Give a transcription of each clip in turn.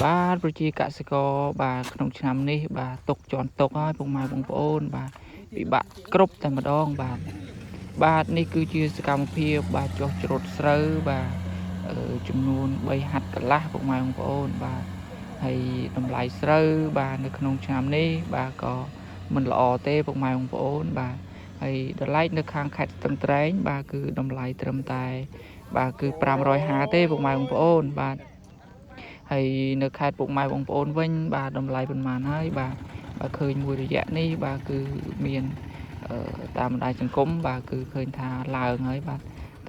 បាទប្រជាកសិករបាទក្នុងឆ្នាំនេះបាទຕົកជន់ຕົកហើយពុកម៉ែបងប្អូនបាទពិបាកគ្រប់តែម្ដងបាទបាទនេះគឺជាសកម្មភាពបាទចុះច្រូតស្រូវបាទចំនួន3ហាត់កន្លះពុកម៉ែបងប្អូនបាទហើយតម្លៃស្រូវបាទនៅក្នុងឆ្នាំនេះបាទក៏មិនល្អទេពុកម៉ែបងប្អូនបាទហើយតម្លៃនៅខាងខេត្តស្ទឹងត្រែងបាទគឺតម្លៃត្រឹមតែបាទគឺ550ទេពុកម៉ែបងប្អូនបាទ ហើយនៅខេត្តពុកម៉ែបងប្អូនវិញបាទតម្លៃប៉ុន្មានហើយបាទបើឃើញមួយរយៈនេះបាទគឺមានតាមបណ្ដាញសង្គមបាទគឺឃើញថាឡើងហើយបាទ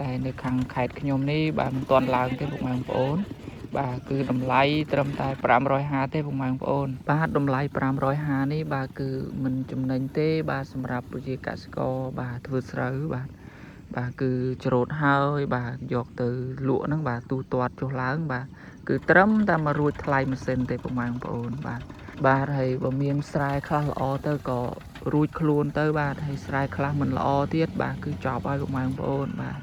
តែនៅខាងខេត្តខ្ញុំនេះបាទមិនទាន់ឡើងទេពុកម៉ែបងប្អូនបាទគឺតម្លៃត្រឹមតែ550ទេពុកម៉ែបងប្អូនបាទតម្លៃ550នេះបាទគឺមិនចំណេញទេបាទសម្រាប់ប្រជាកសិករបាទធ្វើស្រូវបាទបាទគឺច្រូតហើយបាទយកទៅលក់ហ្នឹងបាទទូទាត់ចុះឡើងបាទ គឺត្រឹមតែមករួចថ្លៃម៉ាស៊ីនទេពុកម៉ែបងប្អូនបាទបាទហើយបើមានស្រែខ្លះល្អទៅក៏រួចខ្លួនទៅបាទហើយស្រែខ្លះមិនល្អទៀតបាទគឺចប់ហើយពុកម៉ែបងប្អូនបាទ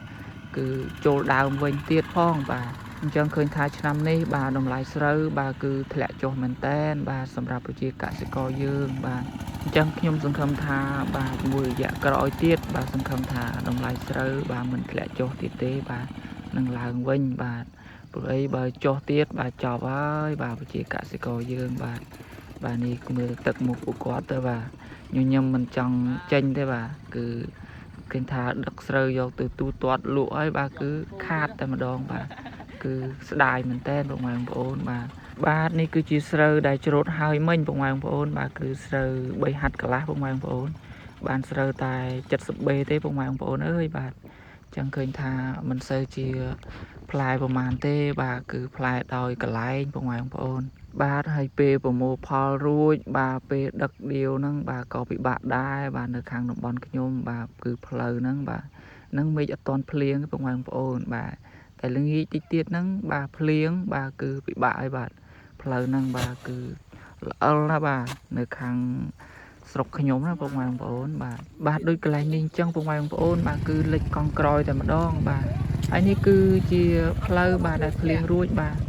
គឺចូលដើមវិញទៀតផងបាទអញ្ចឹងឃើញថាឆ្នាំនេះបាទតម្លៃស្រូវបាទគឺធ្លាក់ចុះមែនតែនបាទសម្រាប់ប្រជាកសិករយើងបាទអញ្ចឹងខ្ញុំសង្ឃឹមថាបាទមួយរយៈក្រោយទៀតបាទសង្ឃឹមថាតម្លៃស្រូវបាទមិនធ្លាក់ចុះទៀតទេបាទនឹងឡើងវិញបាទ ព្រោះអីបើចុះទៀតបាទចប់ហើយបាទប្រជាកសិករយើងបាទបាទនេះមើលទឹកមុខពួកគាត់ទៅបាទញញឹមមិនចង់ចេញទេបាទគឺឃើញថាដឹកស្រូវយកទៅទូទាត់លក់ហើយបាទគឺខាតតែម្ដងបាទគឺស្ដាយមែនតើពុកម៉ែបងប្អូនបាទបាទនេះគឺជាស្រូវដែលច្រូតហើយមិញពុកម៉ែបងប្អូនបាទគឺស្រូវ3ហាត់កន្លះពុកម៉ែបងប្អូនបានស្រូវតែ 70B ទេពុកម៉ែបងប្អូនអើយបាទចឹងឃើញថាមិនសូវជា ផ្លែប្រមាណទេបាទគឺផ្លែដោយកន្លែងពុកម៉ែបងប្អូនបាទហើយពេលប្រមូលផលរួចបាទពេលដឹកដៀវហ្នឹងបាទក៏ពិបាកដែរបាទនៅខាងតំបន់ខ្ញុំបាទគឺផ្លូវហ្នឹងបាទហ្នឹងមេឃអត់ទាន់ភ្លៀងទេពុកម៉ែបងប្អូនបាទតែល្ងាចតិចទៀតហ្នឹងបាទភ្លៀងបាទគឺពិបាកហើយបាទផ្លូវហ្នឹងបាទគឺល្អិលណាស់បាទនៅខាងស្រុកខ្ញុំណាពុកម៉ែបងប្អូនបាទបាទដូចកន្លែងនេះអញ្ចឹងពុកម៉ែបងប្អូនបាទគឺលិចកង់ក្រោយតែម្ដងបាទ ហើយនេះគឺជាផ្លូវបាទដែលភ្លៀងរួចបាទ។